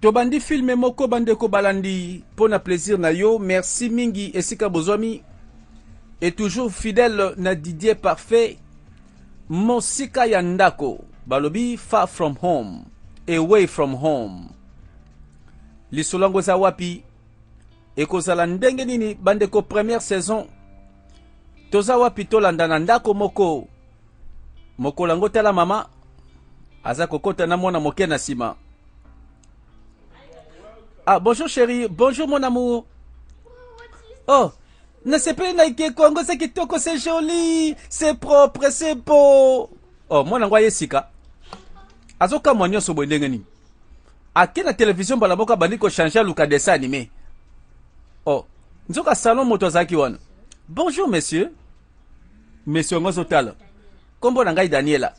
Tobandi film moko bandeko balandi mpo na plaisir na yo. Merci mingi esika bozwami et toujours fidèle na Didier Parfait mosika ya ndako balobi far from home, away from home. Lisolo yango eza wapi? Ekozala ndenge nini bandeko? Première saison toza wapi? Tolanda na ndako moko mokolo yango. Tala mama aza kokota na mwana moke na nsima. Ah, bonjour chérie, bonjour mon amour. Oh, nasepeli na ekeko yango, eza kitoko, c'est joli, c'est propre, c'est beau. Oh, mwana yango aye sika, azokamwa nyonso boye ndenge nini? Ake na televizio mbala moko abandi kochange, aluka dessin animé. Oh, nzoka salon moto azalaki wana. Bonjour monsieur. Monsieur yango azotala. Nkombo na ngai Daniela,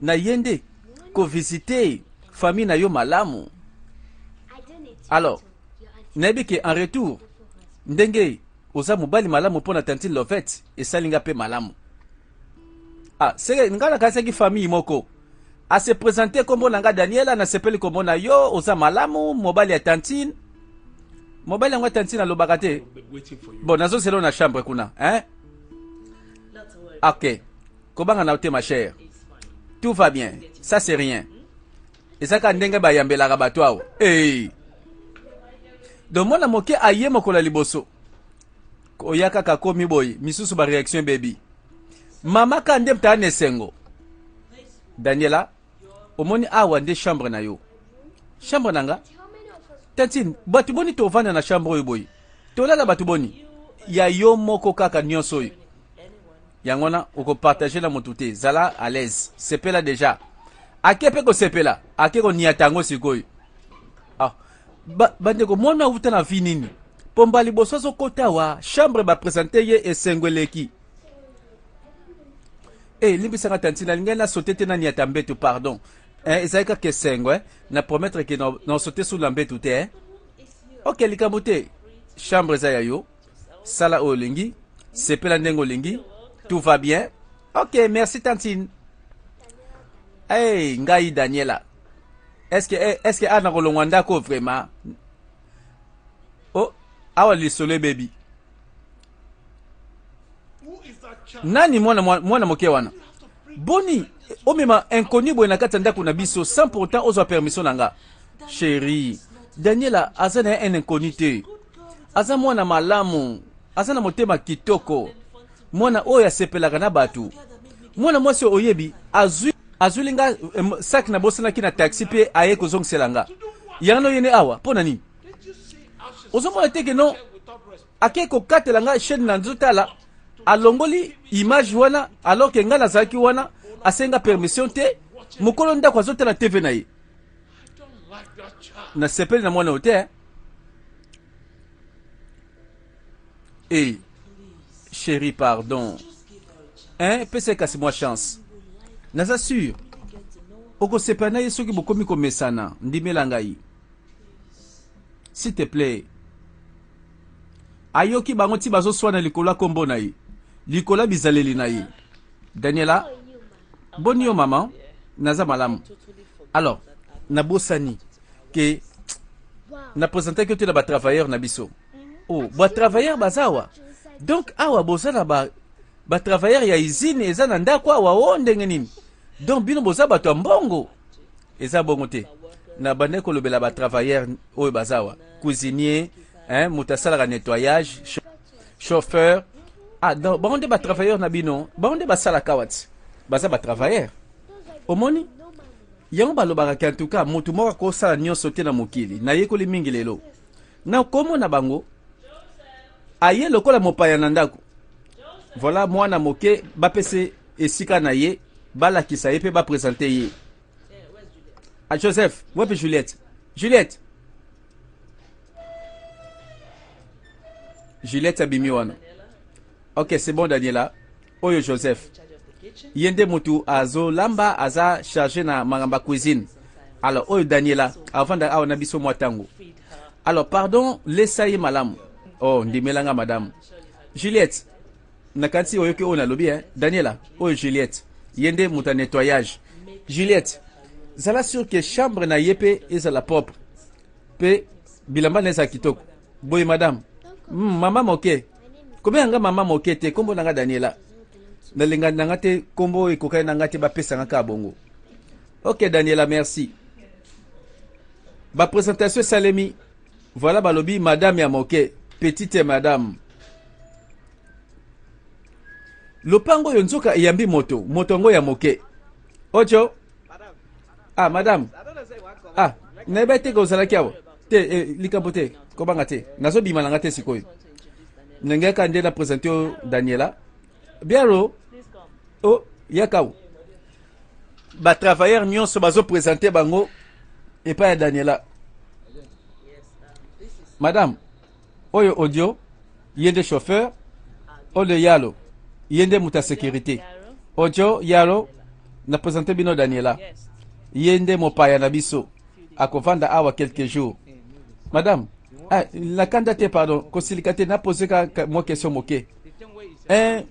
na ye nde kovisite famille na yo malamu. Alors nayebi ke en retour ndenge oza mobali malamu mpo na tantine Lovette, esali nga mpe malamu. Ah, seke nga nakanisaki famille moko. Ase présente: nkombo na nga Daniela, nasepeli komona yo, oza malamu mobali ya tantine. Mobali yango ya tantine alobaka te. Bon, nazozela na chambre kuna, hein? Ok, kobanga na yo te ma chère, tout va bien, ça c'est rien, ezaka ndenge bayambelaka bato awa. Hey. Donc mwana moke aye mokolo ya liboso oya kaka komi boye, misusu baréaction ebebi. Mama ka nde mtaa na esengo. Daniela, omoni awa nde chambre na yo. Chambre na nga? Tantine, bato boni tovanda na chambre oyo boye? Tolala bato boni? Ya yo moko kaka nyonso oyo, yango wana okopartage na motu te. Zala à l'aise, sepela déjà. Ake mpe kosepela, ake koniata yango sikoyo. Ah, bandeko, mwana awuta na vie nini? Pomba liboso azokota awa chambre, bapresente ye, esengo eleki. E, limbisanga tantine, alingai nasote te, naniata mbeto, pardon. Eh, ezali kaka esengo, eh? Na promettre ke nasote su na mbeto te, eh? Ok, likambo te, chambre eza ya yo, sala oyo olingi, sepela ndenge olingi, tout va bien. Ok, merci tantine. Hey, ngai Daniela, est-ce que ana kolongwa ndako vraiment? Oh, awa lisolo ebebi. Nani mwana, mwana moke wana? Boni omema inconnu boye na kati ya ndako na biso sans pourtant ozwa permission na nga? Chéri Daniela, aza na ye un inconnu te, aza mwana malamu, aza na motema kitoko, mwana oyo asepelaka na bato. Mwana mwasi oyo oyebi azwi azwili nga sac nabosanaki na taxi mpe aye kozongisela nga yango. Oyene awa mpo na nini? Ozomona te ke non, ake kokatela nga chaîne na nzotala, alongoli image wana alors ke nga nazalaki wana, asenga permission te. Mokolo ndako azotala TV na ye. Nasepeli na mwana oyo te, eh? E chéri, pardon, hein, pesa ye kasi mwa chance. Naza sûr okosepela na ye soki bokomi komesana. Ndimela ngai, s'il te plaît. Ayoki bango ti bazoswana likolo ya nkombo na ye, likolo ya bizaleli na ye. Daniela, boni yo mama? Naza malamu. Alors nabosani ke na présentaki yo te na batravailleur na biso. Oh, batravailleur baza awa. Donc awa boza na ba batravailleur ya usine eza na ndako awa? O, ndenge nini? Donc bino boza bato ya mbongo? Eza bongo te, na bandaki kolobela batravailleur oyo baza awa: cuisinier, hein, moto asalaka nettoyage, chauffeur. Ah, donc bango nde batravailleur na bino? Bango nde basalaka awa ti baza batravailleur. Omoni yango balobaka ke en tout cas motu moko akosala nyonso te na mokili. Nayekoli mingi lelo na komona bango aye lokola mopaya na ndako. Voilà mwana moke, bapese esika na ye, balakisa ye mpe bapresente ye. Ah, Joseph, wapi Juliette? Juliette, Juliette abimi wana. Ok, c'est bon. Daniela, oyo Joseph, ye nde motu azolamba, aza chargé na makambo ya cuisine. Alors oyo Daniela, avanda awa na biso mwa ntango. Alors pardon, lesa ye malamu. Oh, ndimelanga madame. Juliette, nakanisi oyoki oyo nalobi, eh? Daniela, oyo Juliette, ye nde moto ya nettoyage. Juliette, zala sûr ke chambre na ye mpe ezala propre. Mpe bilamba na ye ezala kitoko. Boye madame. Mama moke. Kobenga nga mama moke te, kombo na nga Daniela. Nalinga na nga te kombo ekokani na nga te bapesa nga kaka bongo. Ok Daniela, merci. Ba présentation esalemi. Voilà balobi madame ya moke, petite madame. Lopango oyo nzoka eyambi moto, moto yango ya moke. Ojo. Ah madame. Ah, nayebaki te ke ozalaki awa. Te, eh, likambo te, kobanga te. Nazobima na nga te sikoyo. Nengeka nde na présente yo Daniela. Bialo. Oh, yaka. Ba travailleurs nyonso bazo présenter bango epai ya Daniela. Madame, oyo audio ye nde chauffeur, oyo yalo ye nde moto ya sécurité. Audio yalo na présenter bino Daniela. Ye nde mopaya na biso akovanda awa quelques jours. Madame, ah, la kanda te pardon, kosilika te na poser ka mwa question moke. Eh,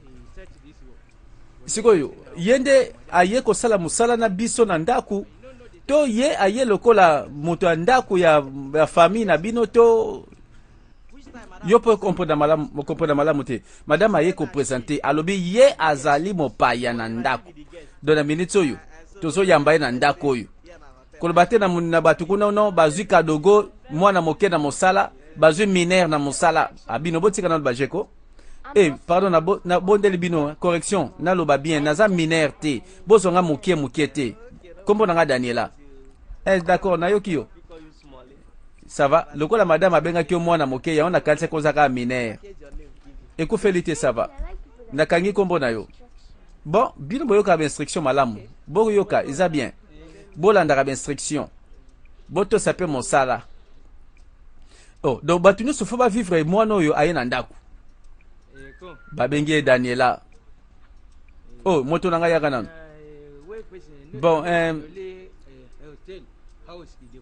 sikoyo ye nde aye kosala mosala na biso na ndako to ye aye lokola moto ya ndako ya, ya famille na bino to yo mpo comprendre malamu, comprendre malamu te. Madame aye kopresente, alobi ye azali mopaya na ndako. Donc na minute oyo tozoyamba ye na ndako oyo, koloba te na, na bato kuna no bazwi kadogo mwana moke na mosala, bazwi minere na mosala. Abino botika nano bajeko. Eh, pardon, nabondeli bino, correction, naloba bien, naza minere te, bozwanga mokie mokie te. Kombo na nga Daniela. Eh, d'accord, nayoki yo. Ça va, lokola madame abengaki yo mwana moke, yango nakanisaki oza kaka minere. Ekufeli te, ça va. Nakangi kombo na yo. Bon, bino boyokaka ba instruction malamu. Boyoka, eza bien. Bolandaka ba instruction. Botosa mpe mosala. Oh, donc bato nyonso fo bavivre mwana oyo aye na ndako. Babengi ye Daniela. Oh, moto na ngai yaka nano. Bon,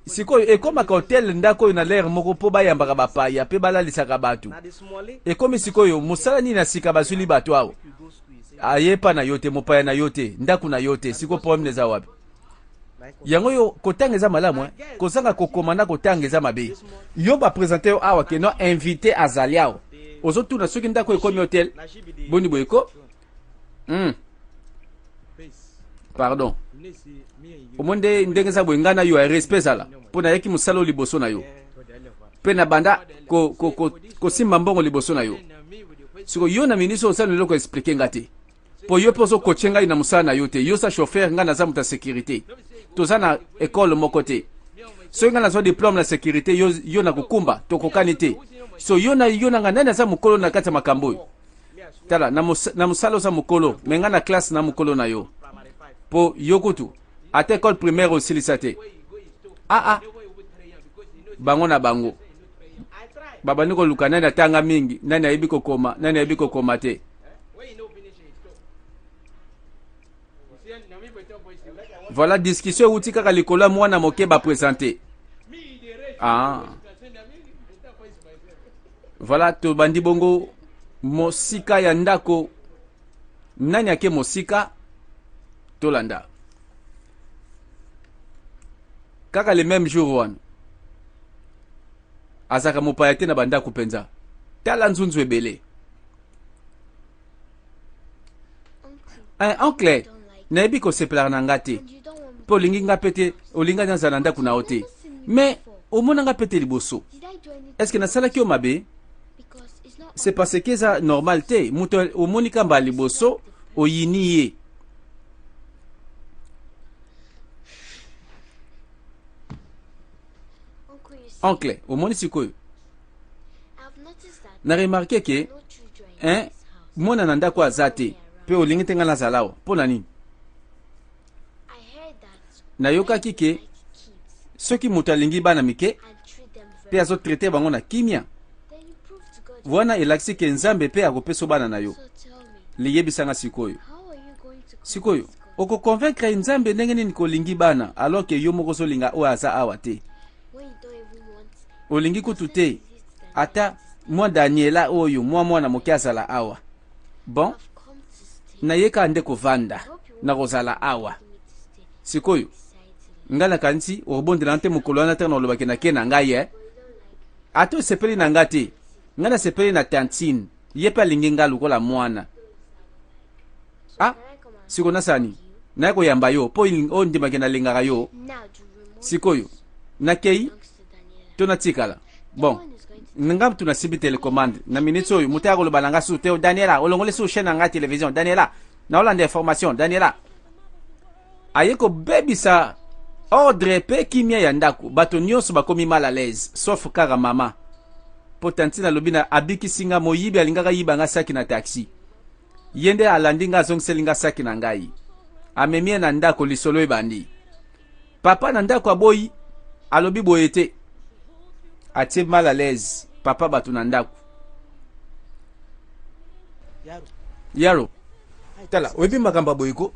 sikoyo ekomaka hotel ndako oyo na lere moko mpo bayambaka bapaya mpe balalisaka bato. Ekomi sikoyo mosala nini na sika bazwili bato awa? Aye pa na yo te, mopaya na yo te, ndako na yo te. Sikoyo problème eza wapi? Yango yo kotanga eza malamu, eh? Kozanga kokoma na kotanga eza mabe. Yo bapresente yo awa ke no invité azali awa, ozotuna soki ndako ekomi hotel. Boni boye ko? Pardon, omoni nde ndenge eza boye, ngai na yo ya respect ezala mpo nayaki mosala oyo liboso na yo mpe na banda kosimba ko, ko, ko mbongo liboso na yo. Siko yo na ministre osala eloko explike nga te, mpo yo mpe ozokoche ngai na mosala na yo te. Yo oza chauffeur, ngai naza moto ya sécurité, toza na ekole moko te. Soki ngai nazwa diplôme na sécurité, yo, yo na kokumba tokokani te. So yo na yo na ngai nani aza mokolo na kati ya makambo oyo? Tala, na mosala oza mokolo, me ngai na classe na mokolo na yo, mpo yo kutu ata école primaire osilisa te. Ah ah, bango na bango babandi koluka nani atanga mingi, nani ayebi kokoma, nani ayebi kokoma te. Voilà, discussion euti kaka likolo ya mwana moke bapresente. Ah. Voilà, tobandi bongo mosika ya ndako. Nani ake mosika? Tolanda kaka le même jour wana azalaka mopaya te na bandako mpenza. Tala nzunzu ebele. Eh, oncle, nayebi kosepelaka na nga te mpe olingi nga mpe te, olingi nazala na ndako na yo te, me omona nga mpe te liboso. Est-ce nasalaki yo mabe? C'est parce que eza normal te, moto omoni kamba liboso oyini ye. Oncle, omoni sikoyo na remarke ke hein, mwana na ndako aza te mpe olingi te ngai nazala awa mpo na nini? Nayokaki ke soki moto alingi bana mike mpe azotraite bango na kimia, wana elakisi ke Nzambe mpe akopesa bana na yo. Liyebisanga sikoyo, sikoyo okoconvaincre Nzambe ndenge nini kolingi bana alors ke yo moko ozolinga oyo aza awa te? Olingi kutu te ata mwa Daniela oyo mwa mwana moke azala awa. Bon, nayeka nde kovanda, nakozala awa sikoyo. Ngai nakanisi okobondela nga te mokolo wana ntango nakolobaki nake na ngai eh. Ata osepeli na nga te, ngai nasepeli na tantine, ye mpe alingi nga lokola mwana. Ah, sikoyo nasala nini? Naye koyamba yo mpo ondimaki nalingaka yo. Sikoyo nakei to natikala? Bon, nga mutu nasimbi telecommande na minute oyo, moto akoloba na nga susu te, Daniela, olongoli susu chaîne na nga television, Daniela, naolanda information, Daniela. Aye kobebisa ordre mpe kimia ya ndako. Bato nyonso bakomi mal à l'aise, sauf kaka mama. Mpo tantine alobi na abikisi nga, moyibi alingaka yiba nga saki na taxi. Ye nde alandi nga azongiseli nga saki na ngai. Amemi ye na ndako, lisolo ebandi. Papa na ndako aboyi, alobi boye te. Atie mal à l'aise papa bato na ndako. Yaro, tala, oyebi makambo ya boye ko?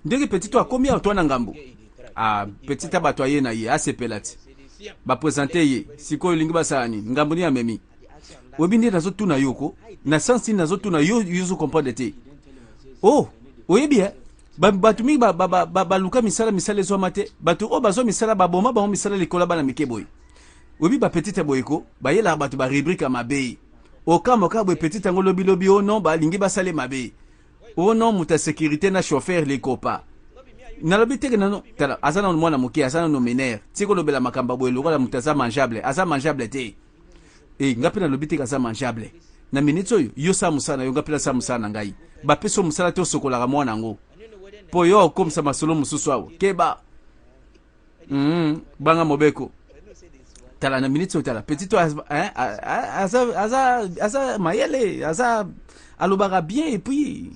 Ndenge petit oyo akomi awa toa na ngambo. Ah, petit ya bato aye na ye, asepela ti. Ba presenter ye, sikoyo olingi basala nini? Ngambo nini amemi? Oyebi nde nazotuna yo ko? Na sens nini nazotuna yo, yo ozo comprendre te. Oh, oyebi eh? Ba, bato mingi baluka ba, ba, ba, ba misala, misala ezwama te. Bato oyo bazwa misala baboma bango misala likolo ya bana mike boye. Oyebi ba petite ya boye ko? Bayelaka bato ba rubrique ya mabe. Okamwa kaka boye petite yango lobi lobi, oh non, balingi basale mabe. Oh non, moto ya sécurité na chauffeur likopa. Nalobi teke nano, tala, aza nano mwana moke, aza nano mineur. Tika kolobela makambo ya boye lokola moto aza mangeable. Aza mangeable te. Eh, nga mpe nalobi teke aza mangeable. Na minute oyo, yo sala mosala na yo, nga mpe nasala mosala na ngai. Bapesi yo mosala te osokolaka mwana yango. Po yo okomisa masolo mosusu awa. Keba. Banga mobeko. Tala na minute oyo, tala petit oyo, hein, aza, aza, aza mayele, aza alobaka bien et puis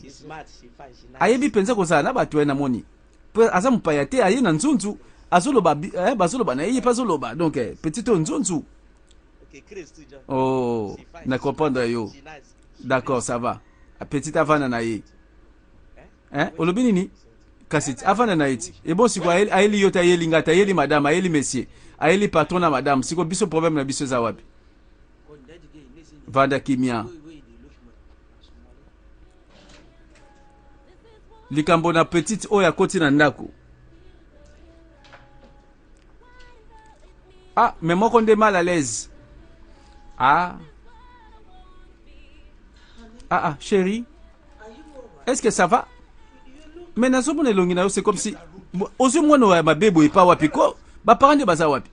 ayebi mpenza kozala na bato ye namoni. Po aza mopaya te, aye na nzunzu, azoloba, eh, bazoloba na ye, ye mpe azoloba. Donc eh, petit oyo nzunzu. Oh, na comprendre yo. D'accord, ça va. Petit avanda na ye. Hein? Olobi nini? Kasi avanda na ye ti. E bon siko ayeli yo te, ayeli nga te, ayeli madame, ayeli monsieur, ayeli patron na madame. Siko biso problème na biso eza wapi? Vanda kimia. Likambo na petite oyo akoti na ndako. Ah, mais moko nde mal à l'aise. Ah. Ah ah, chérie. Est-ce que ça va? Mais nazomona elongi na yo, c'est comme si ozwi mwana ya mabe boye pa wapi ko? Ba parents nde baza wapi?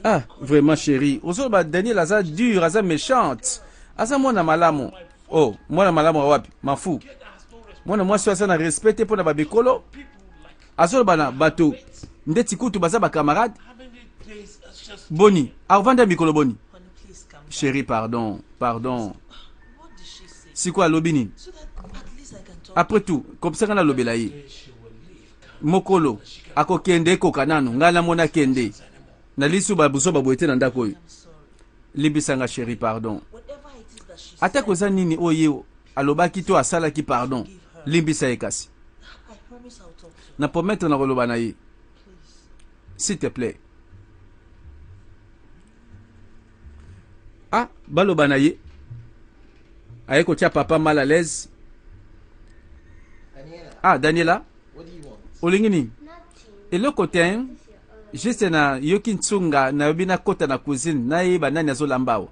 Ah, vraiment chérie. Ozoloba Daniel aza dur, aza méchante. Aza mwana malamu. Oh, mwana malamu wa wapi? Mafu. Mwana mwasi aza na respect te mpona ba bikolo. Azoloba na bato ndeti kutu baza ba camarade. Boni, avanda mikolo boni? Chérie, pardon, pardon. Siko alobi nini? Après tout, comme ça nga nalobela ye. Mokolo akokende ekoka nanu, ngai namona kende. Na lisu ba buzoba boye te na ndako oyo. Limbisa nga chérie, pardon. Ata koza nini oyo ye alobaki to asalaki, pardon. Limbisa ye kasi. Na promettre na koloba na ye. S'il te plaît. Ah, baloba na ye. Aye kotia papa mal à l'aise. Ah, Daniela, olingi nini? Eloko te, juste na yoki ntsunga, nayobi nakota na cuisine, nayeba nani azolamba awa.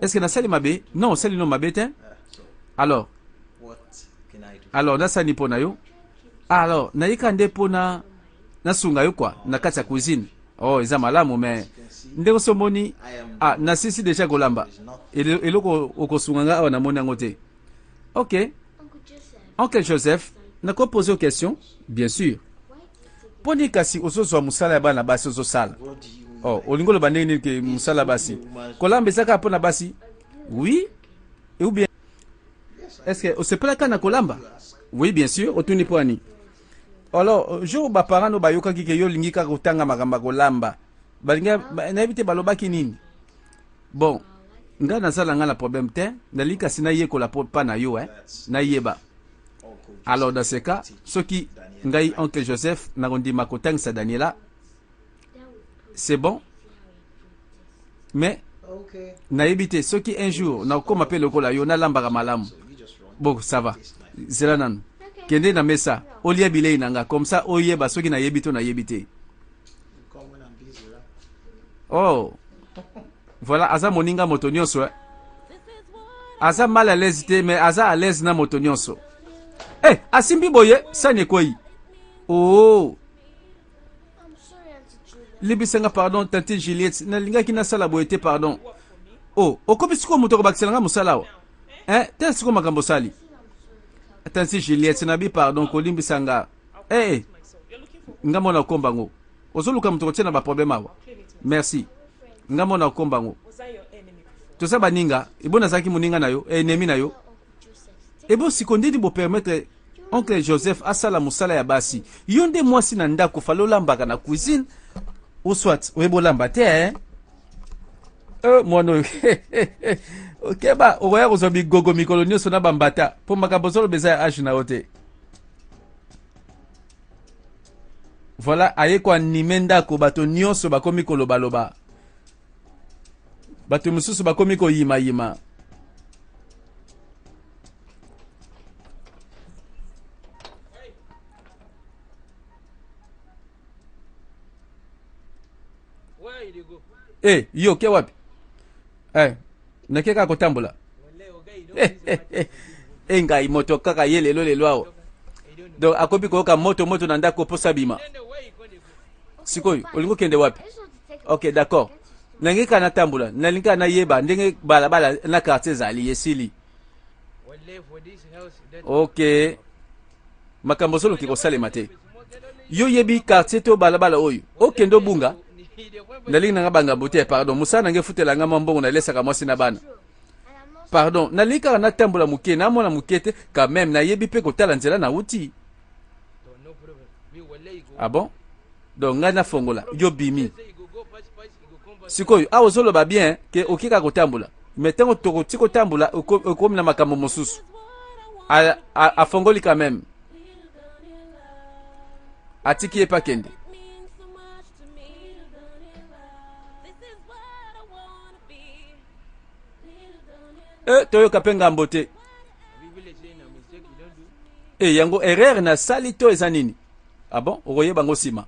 Est-ce que nasali mabe? Non, osali no mabe te. Alors, alors nasali mpo na yo. Alors, nayika nde mpo na nasunga yo kwa na kati ya cuisine. Oh, eza malamu mais ndenge somoni, ah, nasisi deja kolamba. Eloko okosunga nga awa namoni yango te. Ok. Oncle Joseph, nako poser une question? Bien sûr. Poni kasi ozozwa mosala ya bana basi ozosala. Oh, olingi oloba ndenge nini ke mosala basi? Kolamba eza kaka mpona basi? Oui. Ou bien est-ce que osepelaka na kolamba? Oui, bien sûr. Otuni mpo ani? Alors, jour ba parents no bayokaki ke yo olingi kaka kotanga makambo ya kolamba, balingi nayebi te balobaki nini. Bon, nga nazala nga na problème te, nalingi kasi nayekola pa na yo, eh, nayeba. Alors dans ce cas, soki ngai oncle Joseph nakondima kotangisa Daniela, c'est bon. Mais nayebi te soki un jour nakokoma mpe lokola yo nalambaka malamu. Bon, ça va. Zela nanu. Kende na mesa olia bilei na nga comme ça oyeba soki nayebi to nayebi te. Oh. Voilà, aza moninga moto nyonso. Eh. Aza mal à l'aise te mais aza à l'aise na moto nyonso. Eh, asimbi boye sani ekwei. Oh. Limbisa nga pardon tante Juliette, nalingaki nasala boye te pardon. Oh, okomi sikoyo moto akobakisela nga mosala awa. Eh, te sikoyo makambo osali. Tante Juliette, nabi pardon, kolimbisa nga. Eh, eh. Nga mona okomba ngo. Ozoluka moto kotia na ba problème awa. Merci. Nga mona okomba ngo. Toza baninga, ebo nazalaki moninga na yo, eh, ennemi na yo. Ebo siko ndeni bo permettre oncle Joseph asala mosala ya basi. Yo nde mwasi na ndako fallait olambaka na cuisine ou soit oyebi olamba te eh? Eh, mwana oyo okeba okoya kozwa bigogo mikolo nyonso na bambata mpo makambo ozoloba eza ya age na yo te. Voilà, aye koanime ndako, bato nyonso bakomi kolobaloba, bato mosusu bakomi koyimayima. Eh, yo ke wapi? Eh, nake kaka kotambola. Eh, ngai moto kaka ye lelo lelo awa. Donc akomi koyoka moto moto na ndako mposa bima. Sikoyo olingi okende wapi? Ok, d'accord. Nalingi kaka natambola, nalingi kaka nayeba ndenge balabala na quartier ezali esili. Ok. Makambo ozoluki kosalema te. Yo yebi quartier to balabala oyo. Okende obunga. Nalingi nanga bangambo te, pardon. Mosala na ngai efutela nga mwa mbongo nalesaka mwasi na bana. Pardon, nalingi kaka natambola moke, namona moke te, quand même nayebi mpe kotala nzela nauti. Ah bon? Donc ngai nafongola, yo bimi. Sikoyo awa ozoloba bien ke okoki kaka kotambola, mais ntango tokoti kotambola okomi na makambo mosusu. Afongoli quand même, atiki ye mpe akende. Eh, toyoka mpe ngambo te. E yango erreur nasali to eza nini? Ah bon, okoyeba yango nsima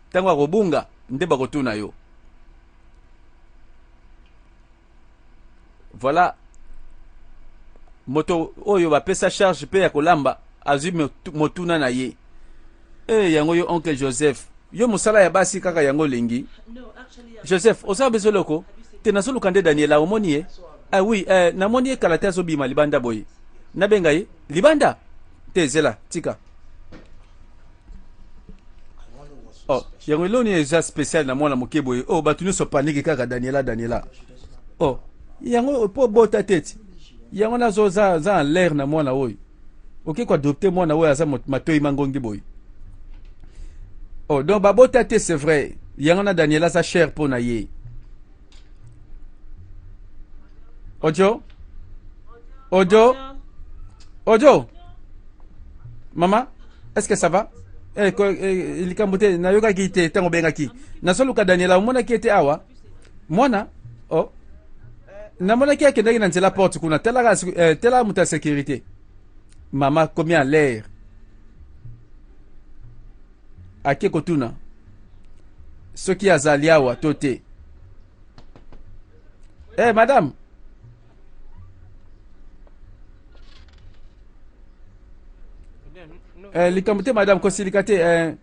ntango akobunga nde bakotuna yo. Voilà, moto oyo bapesa charge mpe ya kolamba azwi motuna na ye. E yango yo oncle Joseph, yo mosala ya basi kaka yango olingi. Joseph, oza besoin eloko te? Nazoluka nde Daniela, omoni ye? Ah oui, eh, namoni ye kala te azobima libanda boye. Nabenga ye libanda te, zela tika. Oh, yango eloni eza spécial na mwana moke boye. Oh, bato nyonso paniki kaka Daniela, Daniela. Oh, yango po bota te ti. Yango nazo za za en l'air na mwana oyo. Oke ko adopter mwana oyo aza matoi mangongi boye. Oh, donc babota te, c'est vrai. Yango na Daniela aza cher mpo na ye. Ojo? Ojo? Ojo? Mama, est-ce que ça va? Eh, eh, likambo te, nayokaki te ntango obengaki. Nazoluka Daniela, omonaki ye te awa? Mwana? Oh. Namonaki akendaki na nzela porte kuna. Talaka, eh, tala moto ya sécurité. Mama komi en l'air. Ake kotuna soki azali awa to te. Eh, madame. Eh, likambo te madame, kosilika te. Eh,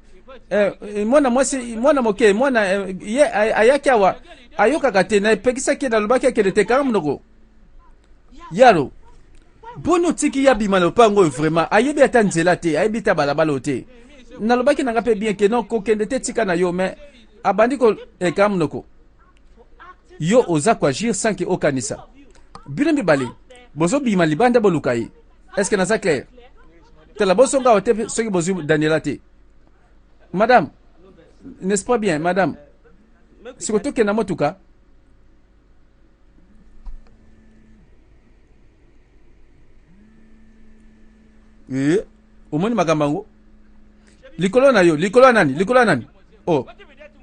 eh, mwana mwasi, mwana moke, mwana eh, ye ayaki awa ayokaka te, napekisaki ye, nalobaki akende te, kanga monoko. Yalo, boni otiki ye abima na lopango oyo? Vraiment ayebi ata nzela te, ayebi ata balabala oyo te. Nalobaki na nga mpe bien ke non, kokende te, tika na yo, mais abandi ko eh, kanga monoko. Yo oza koagir sans ke okanisa. Bino mibale bozobima libanda boluka ye. Est ce que naza clair? Tala bosonga awa te soki bozwi Daniela te. Madame, n'est-ce pas bien madame? Siko tokenda motuka. Eh, omoni makambo yango likolo na yo, likolo ya nani, likolo ya nani? Oh,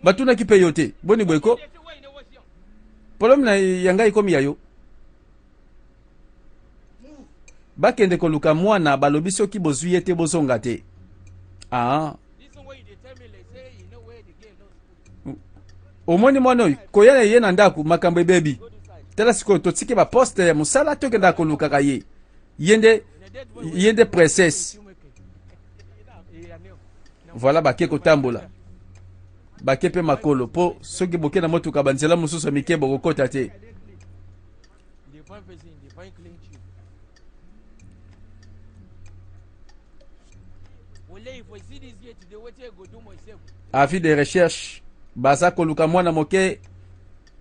batunaki mpe yo te. Boni boye ko problème na ya ngai ekomi ya yo. Bakende koluka mwana, balobi soki bozwi ye te bozonga te. Ah. Omoni mwana oyo koya na ye na ndako, makambo ebebi. Tala sikoyo totiki baposte ya mosala, tokendaka kolukaka ye. Ye nde ye nde princesse. Voilà, bake kotambola, bake mpe makolo, mpo soki boke na motuka banzela mosusu ya mike bokokota te. Avis de recherche, baza koluka mwana moke,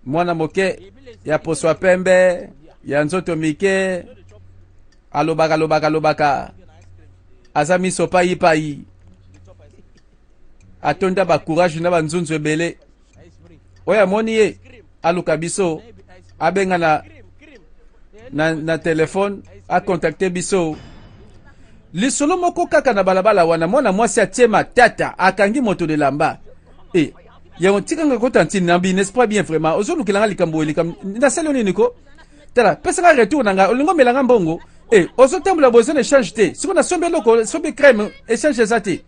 mwana moke ya poso ya pembe, ya nzoto mike, alobaka alobaka alobaka, aza miso payipayi, atonda ba courage na banzunzu ebele. Oyo amoni ye aluka biso, abenga na telefone, akontakte biso. Lisolo moko kaka na balabala wana, mwana mwasi atie matata, akangi moto lelamba. E yango tikanga kota ntini na bi, n'est-ce pas bien? Vraiment ozolukelanga likambo oyo, likambo nasali yo nini ko? Tala, pesanga retour na ngai, olingi omelanga mbongo. E ozotambola boye, eza na échange te. Sikoyo nasombi eloko, sombi crème, échange eza te.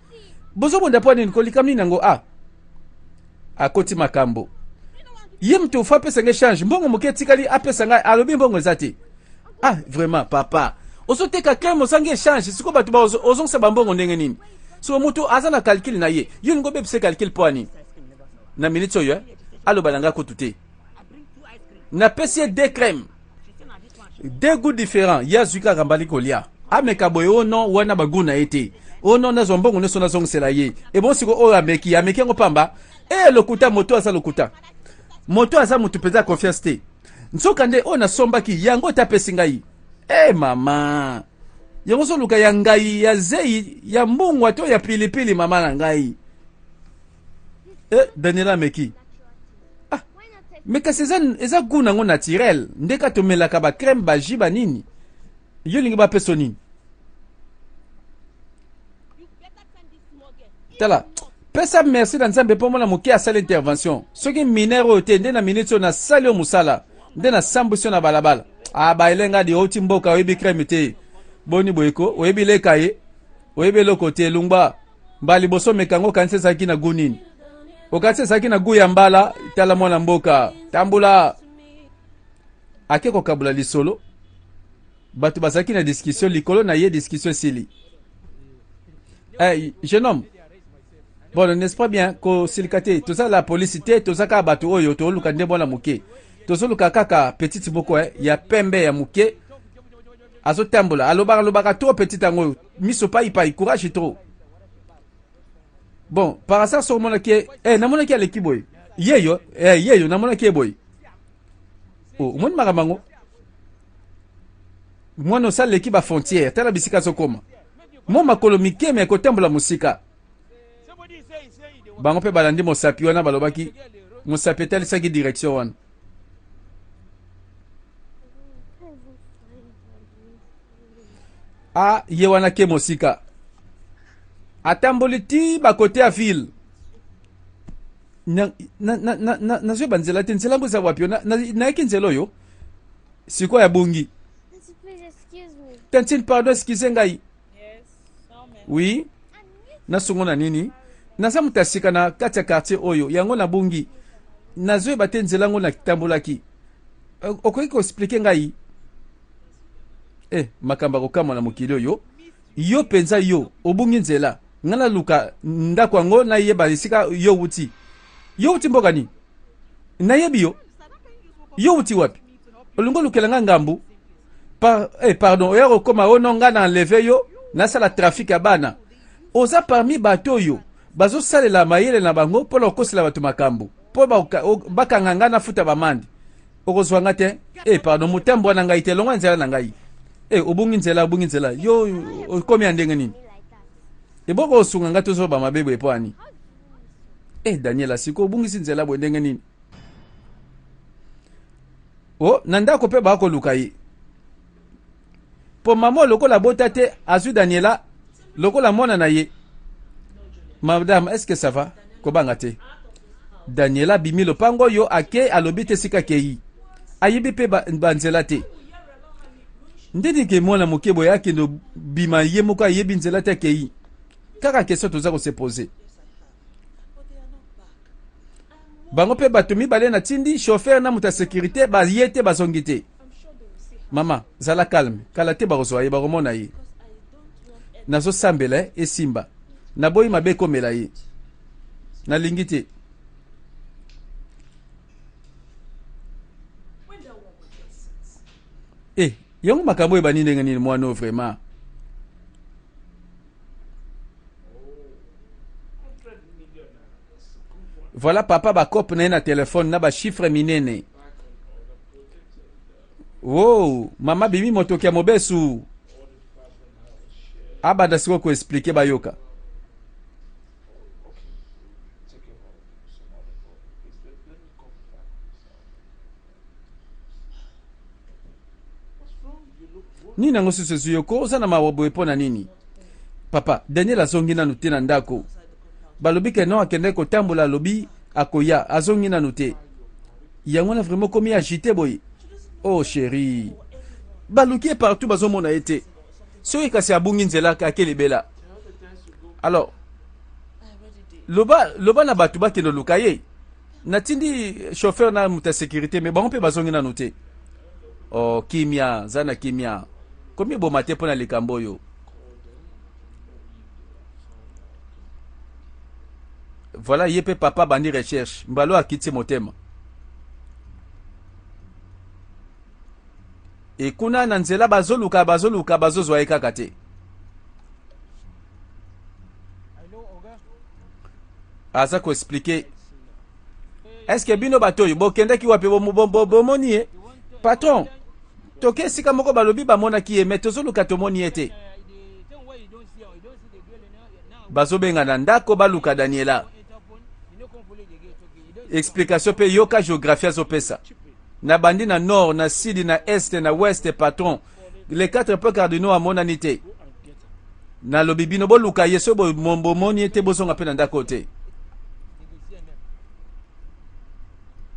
Bozobonda mpo nini? Kolikambo nini yango? A akoti makambo ye moto fo apesa ngai échange, mbongo moke etikali apesa ngai, alobi mbongo eza te. Ah vraiment papa, ozoteka crème ozangi échange, sikoyo bato ozongisa bambongo ndenge nini? Sikoyo moto aza na calcul na ye, yo olingi obebisa calcul mpo ani? Na minute oyo aloba na ngai kutu te. Napesi ye deux crème, deux goûts différents, ye azwi kaka mbali kolia, ameka boye, o non, wana bagoût na ye te, o non, nazwa mbongo nyonso nazongisela ye. Ebon sikoyo oyo ameki, ameki yango pamba. E lokuta, moto aza lokuta, moto aza motu mpenza ya confiance te. Nzoka nde oyo nasombaki yango te apesi ngai. E mama, yango ozoluka ya ngai ya zei ya mbungwa to ya pilipili, mama na ngai. E Daniela ameki. Ah, me kasi eza goût nango naturel nde ka tomelaka ba crème, ba jus, banini. Yo olingi bapesa nini? Tala, pesa merci na Nzambe mpo mwana moke asali intervention. Soki minere oyo te nde na minute oyo nasali yo mosala nde nasambwisi yo na balabala. Ah, baelenga di outi mboka, oyebi crème te, boni boyeko, oyebi leka ye, oyebi eloko te, lungba mbala liboso meka yango, okanisi ezalaki na gu nini? Okanisi ezalaki na gu ya mbala. Tala mwana mboka, tambula ake kokabola lisolo. Bato bazalaki na discussion likolo na ye, discussion esili. Eh, jeune homme, bon, n'est-ce pas bien? Kosilika te, toza la polisi te, toza kaka bato oyo toluka nde mwana moke. Tozoluka kaka petite moko ya pembe ya moke, azotambola, alobaka alobaka trop, petite yango miso paipai, courage trop. Bon, par hasard soki omonaki ye, namonaki aleki boye, yeyo, yeyo namonaki ye boye. Omoni makambo yango, mwana osaleleki bafrontière, tala bisika azokoma, mwa makolo mike me kotambola mosika. Bango mpe balandi mosapi wana, balobaki mosapi etalisaki direction wana. A ye wana ke mosika, atamboli ti bakote ya ville. Nazoyeba nzela te, nzela yango eza wapi? Nayaki nzela oyo, sikoyo abongi. Tantine, pardon, excuse ngai. Oui, nasungo na nini? Naza moto ya sika na kati ya quartier oyo, yango nabungi, nazoyeba te nzela yango natambolaki. Okoki koexpliquer ngai? Makambo ya kokamwa na mokili oyo. Yo mpenza, yo obungi nzela, ngai naluka ndako yango, nayeba esika yo wuti. Yo wuti mboka nini? Nayebi yo, yo wuti wapi? Olingi olukela ngai ngambu? Pardon, oya kokóma oyo no ngai na enleve yo, nasala trafic ya bana. Oza parmi bato oyo bazosalela mayele na bango mpona kokosela bato makambo mpo bakanga ngai, nafuta bamande. Okozwa nga te. Pardon, motambo wana ngai te, longwa nzela na ngai. Obungi nzela, obungi nzela, yo okomi ya ndenge nini? Eboko osunga ngai, tozoba mabe boye mpo ani? Daniela, sikoyo obungisi nzela boye ndenge nini? O na ndako mpe bakoluka ye, mpo mama lokola abota te, azwi Daniela lokola mwana na ye. Madame, est ce que ça va? Kobanga te. Daniela abimi lopango oyo, ake, alobi te sika akei, ayebi mpe banzela te. Ndeni ke mwana moke boye akende bima ye moko ayebi nzela te akei. Kaka question toza ko se poser. Bango pe bato mibale na tindi chauffeur na moto ya sécurité ba ye te bazongi te. Mama, zala calme. Kala te bakozwa ye bakomona ye. Nazosambela eh, esimba. Naboyi mabe ekomela ye. Nalingi te. Eh, yango makambo ebandi ndenge nini mwana oyo vraiment? Voilà papa ba cope na ye na telefone na ba chiffre minene. Wow, mama bimi motoki ya mobesu. Abanda sikoyo ko expliquer bayoka. Nini yango susu ezwi yo ko oza na mawa boye mpo na nini? Papa, Daniel azongi nanu te na ndako. Balobi ke non akendaki kotambola alobi akoya azongi nanu te. Yango wana vraiment okomi agite boye. Oh chérie. Baluki ye partout bazomona ye te. Soki kasi abungi nzela ake libela. Alors loba loba na bato bakende luka ye. Natindi chauffeur na moto ya sécurité mais bango mpe bazongi nanu te. Oh kimia, za na kimia. Komiboma te mpo na likambo oyo. Voilà ye mpe papa bandi recherche. Mbalo akiti motema. E kuna na nzela bazoluka bazoluka bazozwa ye kaka te. Aza ko expliquer. Est-ce que bino bato oyo bokendaki wapi bomoni ye? Patron, toke esika moko balobi bamonaki ye mais tozoluka tomoni ye te. Bazobenga na ndako baluka Daniela. Explication pe yoka géographie azopesa. Na bandi na nord, na sud, na est, na ouest patron. Les quatre points cardinaux amonani te. Nalobi bino boluka ye soki bomoni ye te bozonga pe na ndako te.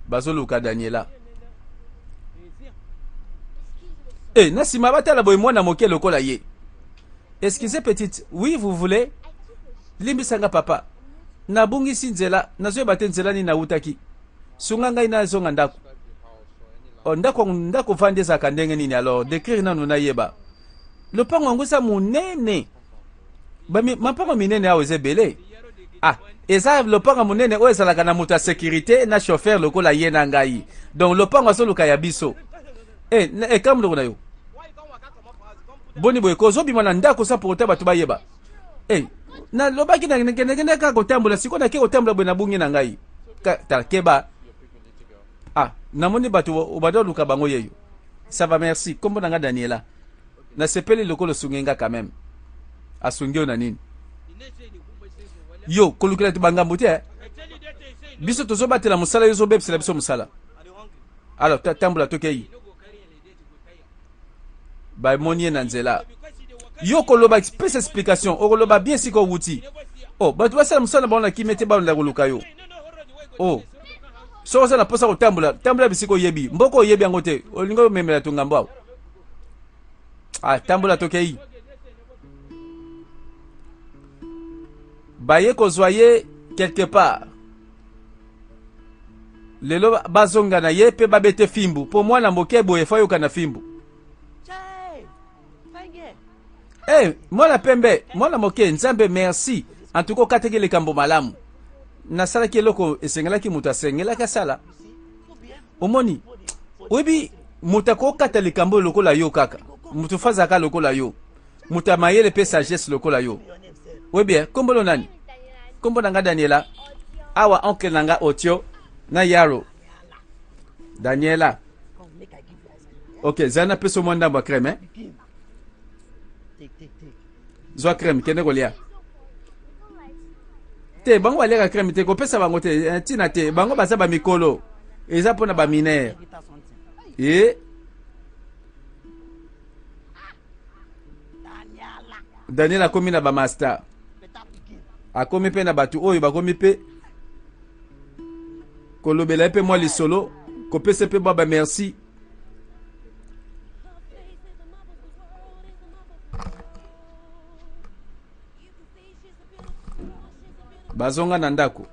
Bazoluka Daniela. Eh, na sima batala boye mwana moke lokola ye. Excusez petite, oui vous voulez? Limbisa nga papa. Nabungisi nzela, nazoyeba te nzela nini nawutaki. Sunga ngai nazonga ndako. Oh, ndako ndako vandi ezalaka ndenge nini alors? Décrire nanu nayeba. Lopango yango eza monene. Mapango minene awa eza ebele. Ah, eza lopango monene oyo ezalaka na moto ya sécurité na chauffeur lokola ye na ngai. Donc lopango azoluka ya biso. Eh, eh kamuloko na yo. Boni boye kozobima na ndako sa pour bato bayeba. Eh, nalobaki na nakende kaka kotambola sikoyo nake kotambola boye nabungi na ngai. Tala keba. Ah, namoni bato obanda oluka bango yeyo. Ça va merci. Kombo na nga Daniela. Nasepeli lokola osungi nga quand même. Asungi yo na nini? Yo kolukela te bangambo te. Biso tozobatela mosala yo ozobebisela biso mosala. Alors tambola tokei. Bamoni ye na nzela. Yo koloba pesa explication, okoloba bien sika owuti. Oh, bato basala mosala na bango na kimia te balanda koluka yo. Oh. Soki oza na mposa kotambola, tambola bisika oyebi. Mboka oyebi yango te, olingi omemela to ngambo awa. Ah, tambola tokei. Baye kozwa ye quelque part. Lelo bazonga na ye pe babete fimbu po mwana moke boye fa yoka na fimbu. Eh, hey, mwana pembe, mwana moke, Nzambe merci. En tout cas okataki likambo malamu. Nasalaki eloko esengelaki moto asengelaki asala. Omoni, oyebi moto akokata likambo lokola yo kaka. Moto fazaka lokola yo. Moto ya mayele pe sagesse lokola yo. Oyebi, eh, kombo lo nani? Kombo na nga Daniela. Awa oncle na nga Otio na Yaro. Daniela. Ok, zana peso mwa ndambo ya crème, eh? Zwa crème, kende kolia. Te, bango baliaka crème te, kopesa bango te, ntina te. Bango baza ba mikolo. Eza mpona ba mineur. E Daniel akomi na ba master. Akomi pe na bato oyo bakomi pe kolobela ye pe mwa lisolo, kopesa pe mwa ba merci. Bazonga na ndako.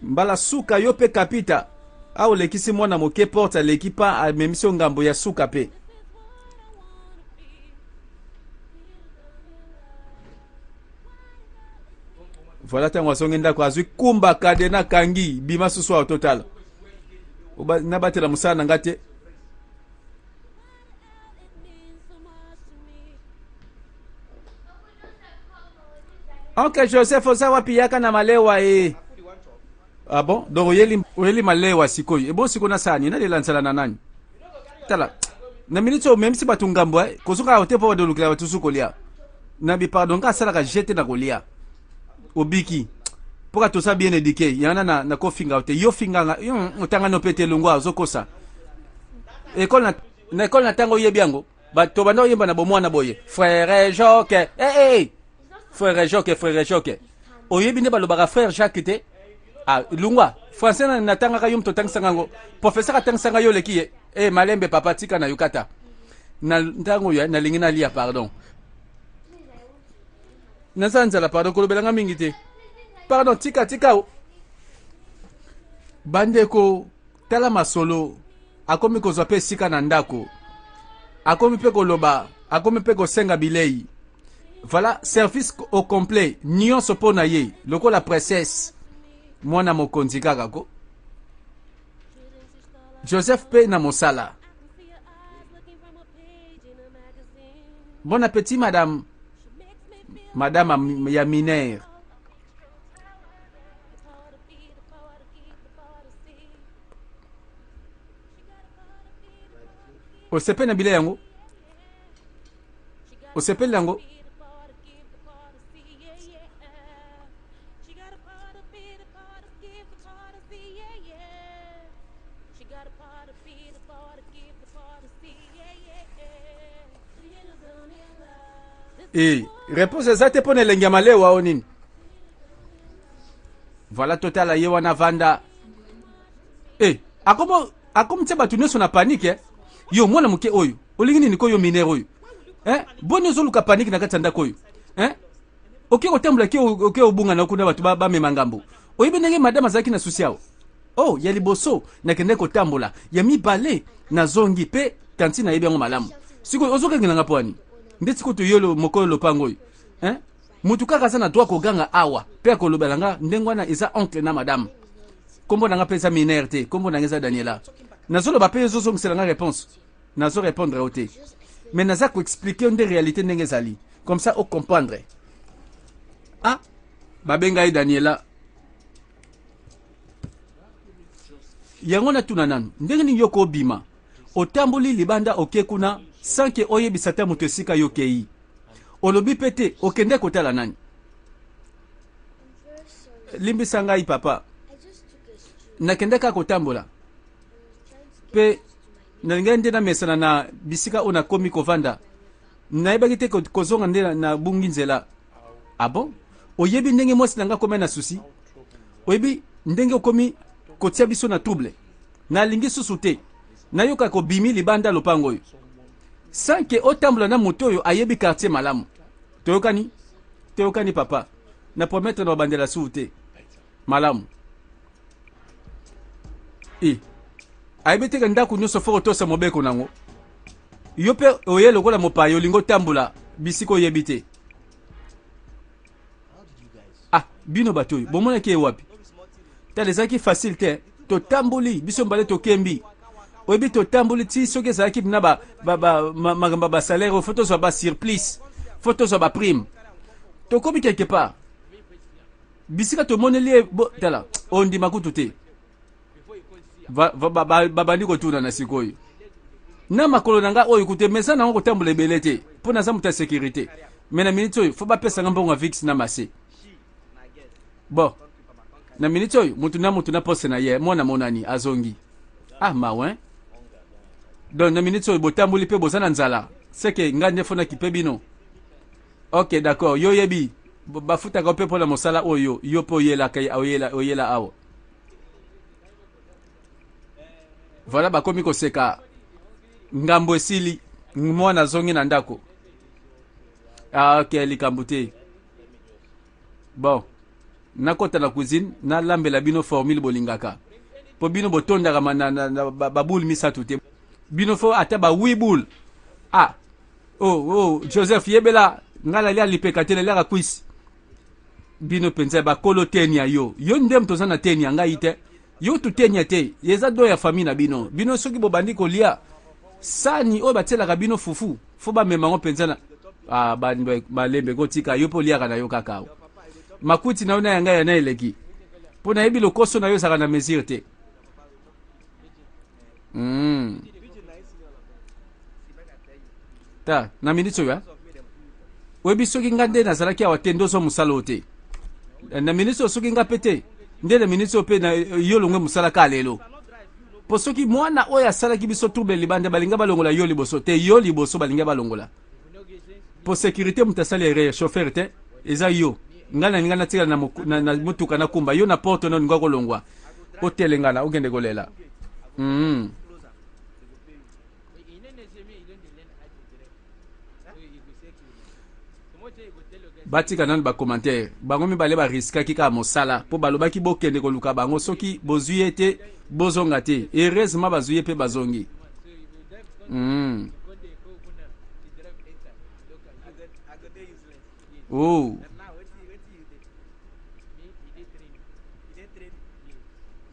Mbala suka yo pe kapita awa olekisi mwana moke porte aleki pa amemisi yo ngambo ya suka pe. Voilà ntango azongi ndako azwi kumba kadena kangi bima susu awa totala nabatela mosala na nga te. Oncle Joseph oza wapi yaka na malewa e. Ah bon? Donc oyeli oyeli malewa sikoyo. Ebo sikoyo nasala nini? Nalela nzala na nani? Tala. Na minute oyo memisi bato ngambo eh. Kozonga awa te mpo badolukela bato susu kolia. Na bi pardon nga asalaka jete na kolia. Obiki. Mpo ka toza bien éduqué. Yana na na kofinga te. Yo finga nga. Otanga no pete longwa ozokosa. École na na école na tango oyebi yango. Bato banda oyemba na bomwana boye. Frère Jacques. Eh eh. eh. Frère Jacques, frère Jacques. Oyebi nde balobaka frère Jacques te? Ah, lungwa. Français na natangaka yo moto otangisanga yango. Professeur atangisanga yo oleki ye. Eh, malembe papa tika na yokata. Na ntango oyo nalingi nalia pardon. Naza nzala pardon kolobela nga mingi te. Pardon tika tika. Bandeko Tala masolo, akomi kozwa mpe esika na ndako, akomi mpe koloba, akomi mpe kosenga bilei. Voilà, service au complet, nyonso mpo na ye, lokola princesse, mwana mokonzi kaka ko. Joseph mpe na mosala. Bon appétit madame. Madame ya mineur. Osepeli na bilei yango? Osepeli yango? E, réponse eza te mpo na elengi ya malewa o nini? Voilà totala ye wana vanda. Eh, akomo akomi tia bato nyonso na panique eh? Yo mwana moke oyo, olingi nini ko yo mineur oyo? Eh, boni ozoluka panique na kati ya ndako oyo? Eh? Oke kotambola ke oke obunga na kuna bato bamema ngambo. Oyebi ndenge madame azalaki na susi awa? Oh, ya liboso nakendaki kotambola, ya mibale nazongi pe tanti nayebi yango malamu. Sikoyo ozokangela nga mpo ani? Nde sikoyo toyolo mokolo lopango oyo. Eh? Mutu kaka aza na droit koganga awa pe akolobela nga ndenge wana eza oncle na madame. Kombo na nga pe eza mineur te, kombo na nga eza Daniela. Nazoloba pe ozozongisela nga réponse. Nazo répondre yo te. Mais naza ko expliquer yo nde réalité ndenge ezali. Comme ça o comprendre. Ah, babenga ye Daniela. Yango natuna nanu, ndenge nini yo kobima otamboli libanda oke kuna sans que oyebisa ata moto esika yo okei? Olobi pe te okende kotala nani? Limbisa ngai papa, nakende kaka kotambola pe nalingaki nde namesana na bisika oyo nakomi kovanda. Nayebaki te kozonga nde nabungi nzela. Ah bon? Oyebi ndenge mwasi na ngai akomi na susi? Oyebi ndenge okomi kotia biso na trouble? Nalingi susu te nayoka kobimi libanda lopango oyo sans que otambola na moto oyo ayebi quartier malamu. Toyokani? Toyokani papa. Na promettre na babandela susu te. Malamu. E. Ayebi te ke ndako nyonso fo kotosa mobeko nango. Yo mpe oye lokola mopaya olingi otambola bisika oyebi te. Ah, bino bato oyo bomonaki ye wapi? Tala, ezalaki facile te. Totamboli biso mbale tokembi. Oyebi totamboli ti soki ezalaki na ba, ba, ba, ma, makambo ya basalaire oyo fo tozwa ba surplice, fo tozwa ba prime. Tokomi quelque part bisika tomoneli ye bo, tala ondima kutu te. Babandi kotuna na sikoyo na makolo na ngai oyo kutu mesa nango kotambola ebele te mpo naza moto ya sécurité me na miniti oyo fo bapesa nga mbongo ya vix na mase bon na miniti oyo motu na motu na poste na ye mwana monani azongi ah mawa hein? Donc na miniti oyo botamboli mpe boza na nzala seke ngai nde fo nakipe bino. Ok d'accord, yo yebi. Bafutaka mpe mpo na mosala oyo yo mpe oyelaka oyela, oyela awa. Voilà, bakomi koseka. Ngambo esili, mwana azongi na ndako. Ah, ok, likambo te. Bon, nakota na cuisine, nalambela bino formule bolingaka. Po bino botondaka ma, na, na, na baboule misato te. Bino fo ata ba 8 boule. Ah, oh, oh, Joseph, yebela, ngai nalia lipeka te, naliaka cuisse. Bino penza bakolo tenia yo. Yo nde moto oza na tenia, ngai te. Yo tu tenia te, eza don ya famille na bino. Bino soki bobandi kolia sani oyo batielaka bino fufu, fo bamema yango penza na ah, balembe kotika yo mpe oliaka na yo kaka awa. Makuti na yo na ya ngai ya na eleki. Mpo nayebi lokoso na yo ezalaka na mesure te. Ta na minute oyo, oyebi soki nga nde nazalaki awa te, nde ozwa mosala oyo te. Na minute oyo soki nga mpe te, nde na minute oyo mpe na yo longwe mosala ka lelo. Po soki mwana oyo asalaki biso trouble libanda, balinga balongola yo liboso te, yo liboso balinga balongola. Po sécurité moto asali erreur, chauffeur te, eza yo. Ngai nalinga natikala na, na, na motuka nakumba yo na porte na olinga kolongwa. Otelengana okende kolela. Batika nanu ba commentaire. Bango mibale ba riskaki kaka mosala po balobaki bokende koluka bango soki bozwi ye te bozonga te. Heureusement bazwi ye pe bazongi. Oh.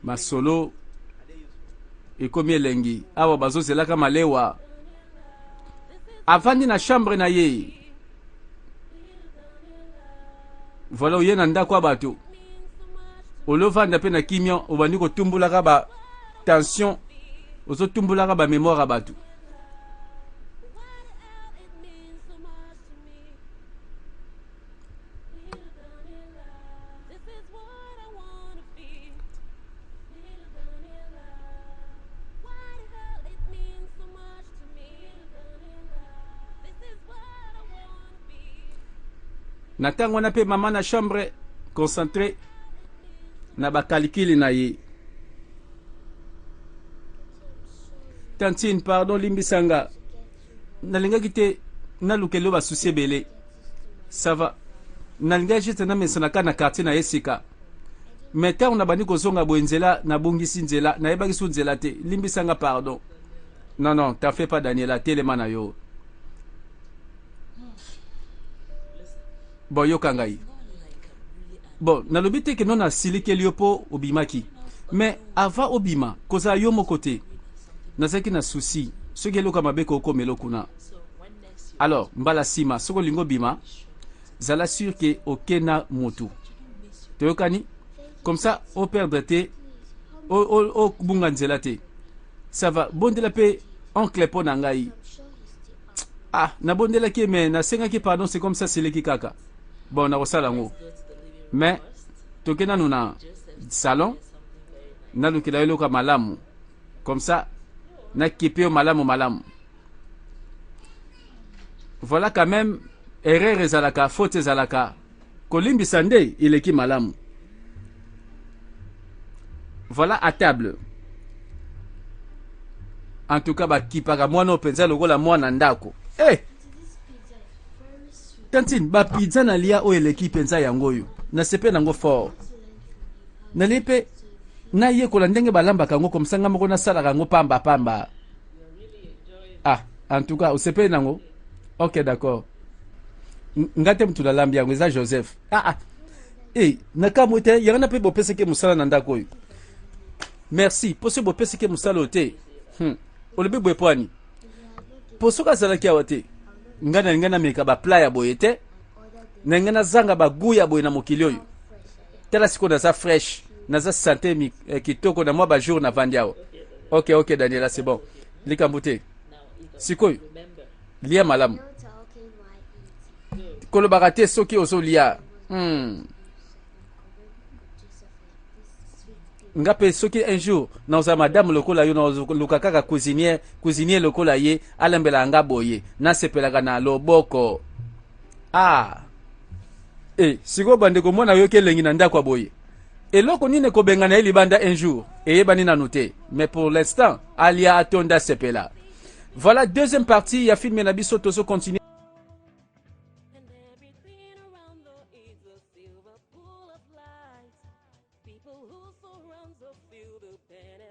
Masolo ekomi elengi awa, bazozelaka malewa. Avandi na chambre na ye. Voilà, oye na ndako ya bato, olovanda mpe na kimia, obandi kotumbulaka ba tension, ozotumbulaka ba mémoire ya bato. Na ntango wana mpe mama na chambre concentré na bakalikili na ye. Tantine, pardon, limbisanga, nalingaki te nalukeli yo basusi ebele. Ça va, nalingaki juste namesana kaka na quartier na ye sika, mais ntango nabandi kozonga boye nzela, nabungisi nzela, nayebaki su nzela te. Limbisanga, pardon. Non, non, t'en fais pas, Daniela, telema na yo. Bon, yoka ngai. Bon, nalobi te ke no nasilikeli yo mpo obimaki, mais avant obima kozala yo moko te, nazalaki na souci soki eloko ya mabe kokomela kuna. Alors mbala nsima soki olingi obima, zala sûr ke oke na motu, toyokani? Comme ça operdre te, obunga nzela te. Ça va, bondela mpe oncle mpo na ngai. Ah, nabondelaki ye mais nasengaki pardon, c'est comme ça seleki kaka. Bon, nakosala yango, mais toke nanu na salon, nalukela yo eloko ya malamu, comme ça nakipe yo malamu malamu. Voilà, quand même erreur ezalaka, faute ezalaka, kolimbisa nde eleki malamu. Voilà, à table. En tout cas bakipaka mwana oyo mpenza lokola mwana ndako. Hey! Tantine, bapizza na lia oyo eleki mpenza yango oyo, nasepe nango fort. Nalie mpe nayekola ndenge balambaka yango, komsa nga moko nasalaka yango pamba pamba. Ah, en tout cas osepeli nango. Ok, d'accord. Nga te motu nalambi yango, eza Joseph. Ah, ah. E nakamwe te, yango na mpe bopesaki mosala na ndako oyo. Merci, mpo soki bopesaki mosala oyo te. Olobi boye po ani? Mpo soki azalaki awa te, ngai nalingai nameka baplat ya boye te, nalingai nazanga bagu ya boye na mokili oyo. Tala sikoyo naza fresh, naza sante kitoko na mwa bajour navandi awa. Ok, ok, Daniela, c'est bon, likambo te. Sikoyo lia malamu, kolobaka te soki ozolia. Nga mpe soki un jour nazala madame lokola yo, naluka kaka cuisinier, cuisinier lokola ye, alambelaka nga boye, nasepelaka na loboko. Ah. E sikoyo, bandeko, mwana ayoki elengi na ndako ya boye. Eloko nini ekobengana ye libanda un jour, eyebani nanu te, mais pour l'instant alia, atonda, sepela. Voilà, deuxième partie ya film na biso, tozo continuer. And everything around her is a silver pool of light. People who surround her feel the benefit.